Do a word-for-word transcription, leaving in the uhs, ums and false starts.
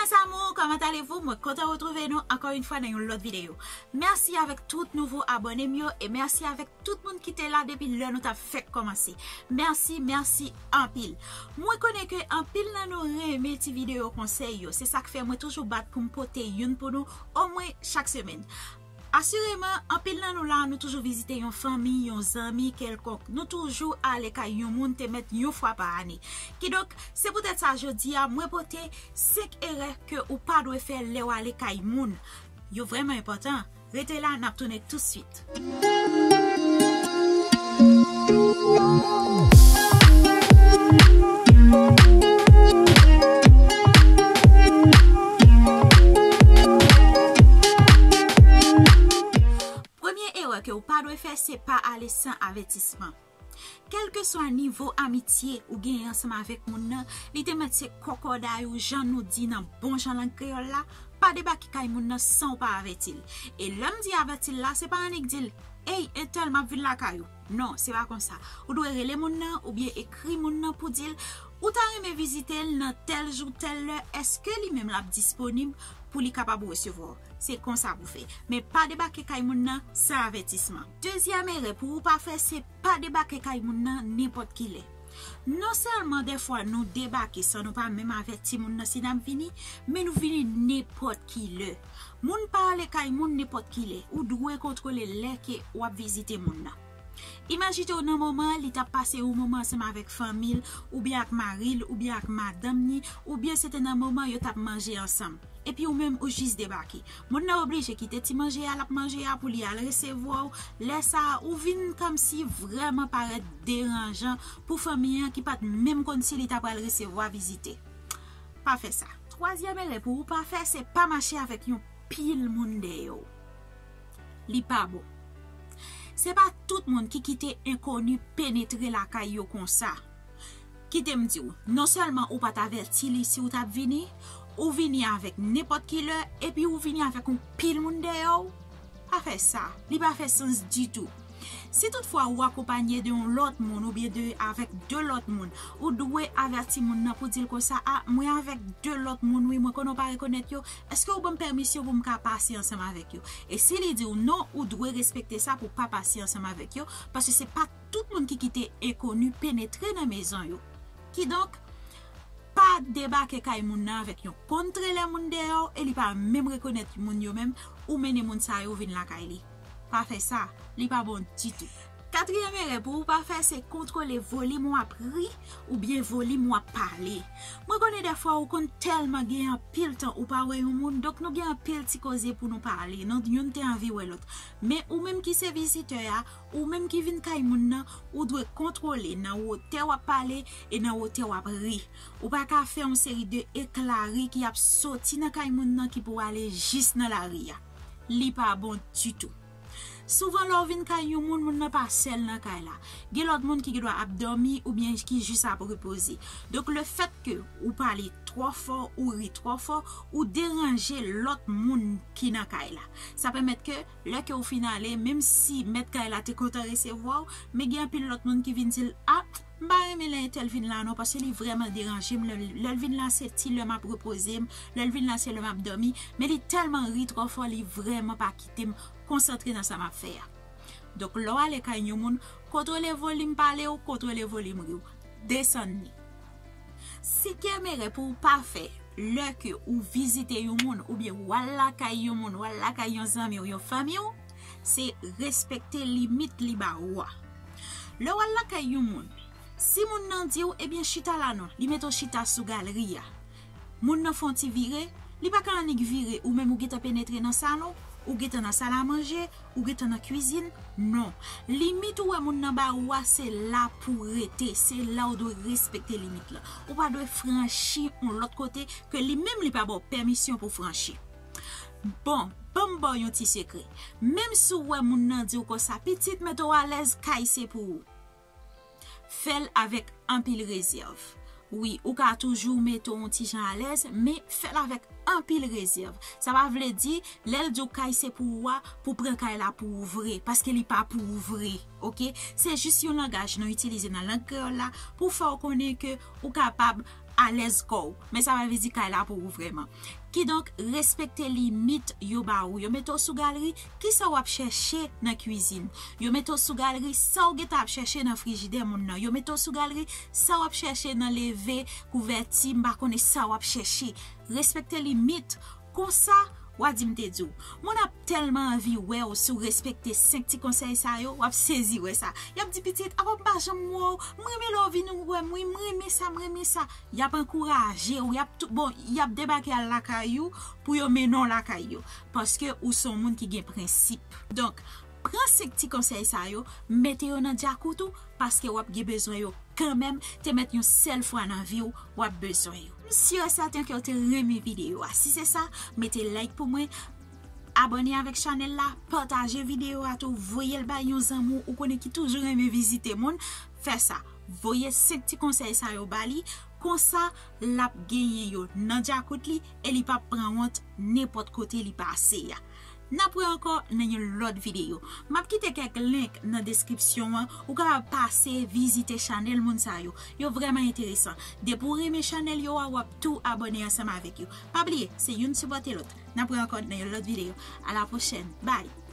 Mes amours, comment allez-vous? Mwen kontan retwouve nou ankò yon fwa nan yon lòt videyo. Mèsi avèk tout nouvo abòne m yo e mèsi avèk tout moun ki te la depi lè nou t ap fèk kòmanse. Mèsi, mèsi anpil. Mwen konnen ke anpil nan nou renmen ti videyo konsèy yo. Se sa k fè mwen toujou bat pou m pote youn pou nou omwen chak semèn. Asireman, anpil nan nou la, nou toujou vizite yon fanmi, yon zanmi kèlkonk. Nou toujou ale kay yon moun te mèt yon fwa pa ane. Kidonk, se poutèt sa jodi a, mwen pote senk erè ke ou pa dwe fè lè w ale kay moun. Yo vrèman enpòtan. Rete la, n ap tounen tousuit. Premye erè ke ou pa dwe fè, se pa ale san avètisman. Kèlkeswa nivo amitye ou genyen ansanm avèk moun nan, li te mèt se kòkòday ou, jan nou di nan bon jan lang kreyòl la, pa debake kay moun nan san w pa avèti l. E lè m di avèti l la, se pa annik di l, "Ey, entèl, m ap vin lakay ou." Non, se pa konsa. Ou dwe rele moun nan oubyen ekri moun nan pou di l, ou ta renmen vizite l nan tèl jou, tèl lè, èske li menm l ap disponib pou li kapab resevwa w? Se konsa pou fè. Men pa debake kay moun nan san avètisman. Dezyèm erè pou ou pa fè, se pa debake kay moun nan nenpòt ki lè. Non sèlman dèfwa nou debake san nou pa menm avèti moun nan si n ap vini, men nou vini nenpòt ki lè. Moun pa ale kay moun nenpòt ki lè. Ou dwe kontwole lè ke w ap vizite moun nan. Imajine w nan moman an, li t ap pase yon moman ansanm avèk fanmi l, oubyen ak mari l, oubyen ak madanm ni, oubyen se te nan moman yo t ap manje ansanm. Epi ou menm, ou jis debake. Moun nan oblije kite ti manje a l ap manje a pou li al resevwa w. Lè sa a, ou vin kòmsi vrèman parèt deranjan pou fanmi an ki pa t menm konn si li ta pral resevwa vizitè. Pa fè sa. Twazyèm erè pou ou pa fè, se pa mache avèk yon pil moun dèyè w. Li pa bon. Se pa tout moun ki kite enkoni penetre lakay yo konsa. Kite m di w, non sèlman ou pa t avèti li si w t ap vini, ou vini avèk nenpòt ki lè, epi ou vini avèk yon pil moun dèyè w. Pa fè sa, li pa fè sans ditou. Si toutfwa ou akonpanye de yon lòt moun oubyen de, avèk de lòt moun, ou dwe avèti moun nan pou di l konsa, "A, mwen avèk de lòt moun wi, mwen konnen w pa rekonèt yo, èske ou ban m pèmisyon pou m ka pase ansanm avèk yo?" E si li di w non, ou dwe respekte sa pou w pa pase ansanm avèk yo, paske se pa tout moun ki kite enkoni penetre nan mezon yo. Kidonk, pa debake kay moun nan avèk yon kontre lè moun dèyè w e li pa menm rekonèt moun yo menm, ou mennen moun sa yo vin lakay li. Pa fè sa, li pa bon ditou. Katriyèm erè pou ou pa fè, se kontwole volim w ap ri oubyen volim w ap pale. Mwen konnen dèfwa ou konn tèlman gen anpil tan ou pa wè yon moun, donk nou gen anpil ti koze pou nou pale, nou youn te anvi wè lòt. Men ou menm ki se vizitè a, ou menm ki vin kay moun nan, ou dwe kontwole nan wotè w ap pale e nan wotè w ap ri. Ou pa ka fè yon seri de ekla ri ki ap soti nan kay moun nan ki pou ale jis nan lari a. Li pa bon ditou. Souvan lè w vin kay yon moun, moun nan pa sèl nan kay la. Gen lòt moun ki gendwa ap dòmi oubyen ki jis ap repoze. Donk lefètke ou pale twò fò, ou ri twò fò, ou deranje lòt moun ki nan kay la. Sa pèmèt ke lè ke ou fin ale, menm si mèt kay la te kontan resevwa w, men gen anpil lòt moun ki vin di l, "A, m pa renmen lè entèl vin la non, paske li vrèman deranje m. Lè, lè l vin la, se ti lè m ap repoze m, lè l vin la, se lè m ap dòmi, men li tèlman ri twò fò, li vrèman pa kite m konsantre nan sa m ap fè a." Donk, lè w ale kay yon moun, kontwole volim pale w, kontwole volim ri w. Desann li. Senkyèm erè pou w pa fè, lè ke ou vizite yon moun, oubyen w al lakay yon moun, w al lakay yon zanmi w, yon fanmi w, se respekte limit li ba ou a. Lè w al lakay yon moun, si moun nan di w, "Ebyen, chita la non," li mete w chita sou galri a. Moun nan fè yon ti vire, li pa ka annik vire, ou menm ou gentan penetre nan salon, ou gentan nan sal a manje, ou gentan nan kwizin. Non. Limit ou wè moun nan ba ou a, se la pou rete, se la ou dwe respekte limit la. Ou pa dwe franchi yon lòt kote ke li menm li pa ba w pèmisyon pou franchi. Bon, ban m ba w yon ti sekrè. Menm si w wè moun nan di w konsa, "Pitit, mete w alèz, kay se pou ou." Fè l avèk anpil rezèv. Wi, ou ka toujou mete w yon ti jan alèz, men fè l avèk anpil rezèv. Sa pa vle di, lè l di w kay se pou ou a, pou pran kay la pou ou vre, paske li pa pou ou vre, oke? Se jis yon langaj nou itilize nan lang kreyòl la pou fè w konnen ke ou kapab alèz kò w. Men sa pa vle di kay la pou ou vrèman. Kidonk, respekte limit yo ba ou. Yo mete w sou galri, kisa w ap chèche nan kwizin? Yo mete w sou galri, sa w gentan ap chèche nan frijidè moun nan? Yo mete w sou galri, sa w ap chèche nan leve, kouvèti, m pa konnen sa w ap chèche. Respekte limit. Konsa, w a di m te di w. Moun ap tèlman anvi wè w si w respekte senk ti konsèy sa yo, w ap sezi wè sa. Y ap di, "Pitit, apa m pa janm wè w? M renmen lè w vin wè m, wi, m renmen sa, m renmen sa." Y ap ankouraje w, y ap tou, bon, y ap debake al lakay ou pou yo mennen w lakay yo. Paske ou se yon moun ki gen prensip. Donk, pran senk ti konsèy sa yo, mete yo nan djakout ou, paske w ap gen bezwen yo kanmenm, te mèt yon sèl fwa nan vi w, w ap bezwen yo. M si e sèten ke w te renmen videyo a. Si se sa, mete like pou mwen, abòne avèk chanèl la, pataje videyo a tou, voye l bay yon zanmi w ou konnen ki toujou renmen vizite moun. Fè sa. Voye senk ti konsèy sa yo ba li, konsa l ap genyen yo nan djakout li e li p ap pran wont nenpòt kote li pase a. N ap wè ankò nan yon lòt videyo. M ap kite kèk link nan deskripsyon an, ou kapab pase vizite chanèl moun sa yo. Yo vrèman enteresan. Depi w renmen chanèl yo a, w ap tou abòne ansanm avèk yo. Pa bliye, se youn sipòte lòt. N ap wè ankò nan yon lòt videyo. A la pwochèn. Bye!